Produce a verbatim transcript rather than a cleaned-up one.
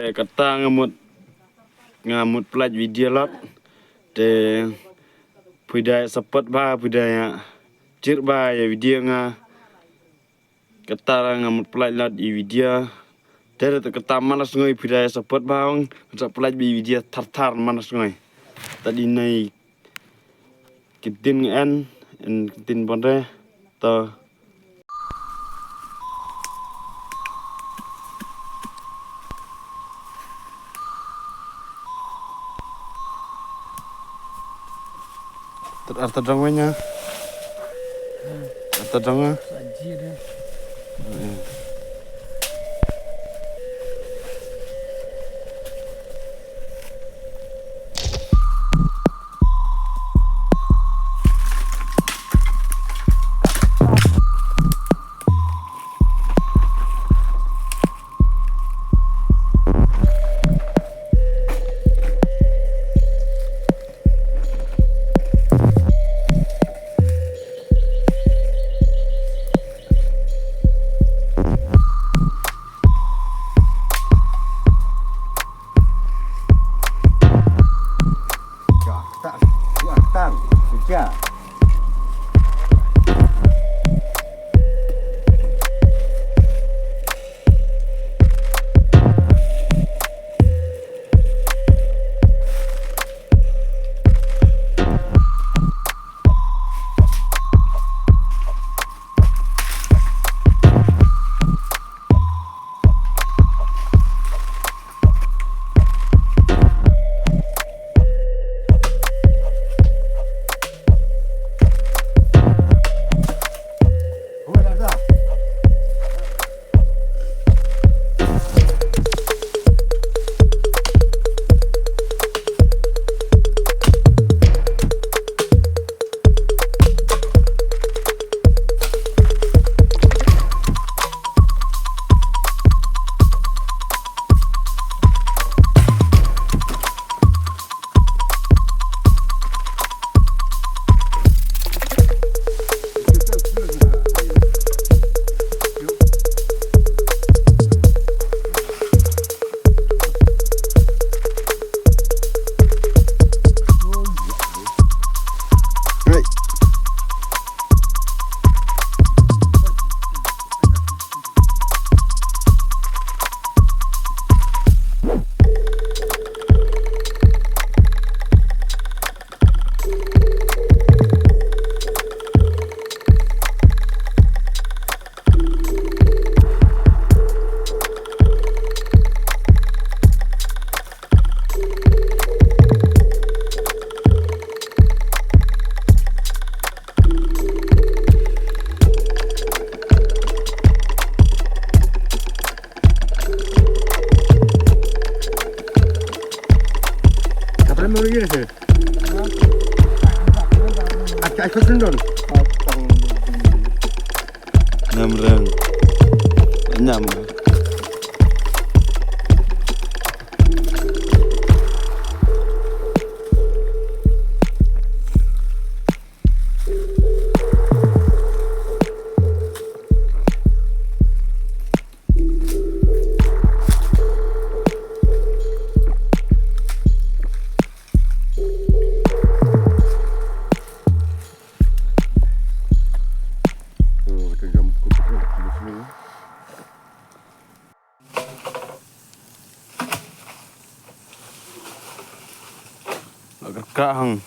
Kata nga mut, nga mut plie video lot. Te phi da support bha, phi da ïa share bha ïa video nga. Kata nga mut plie lot ïa video. Te da kata man la sngew phi da support bha ong, nga sa plie ïa video thar thar man la sngew. Te dei na ki ktien nga en, en ki ktien ban re. To. Tad arta dong wenya. Arta dong ah. Apa nama dia tu? Acak ikut sendon. Nyamrang. Nyam. Ka hang.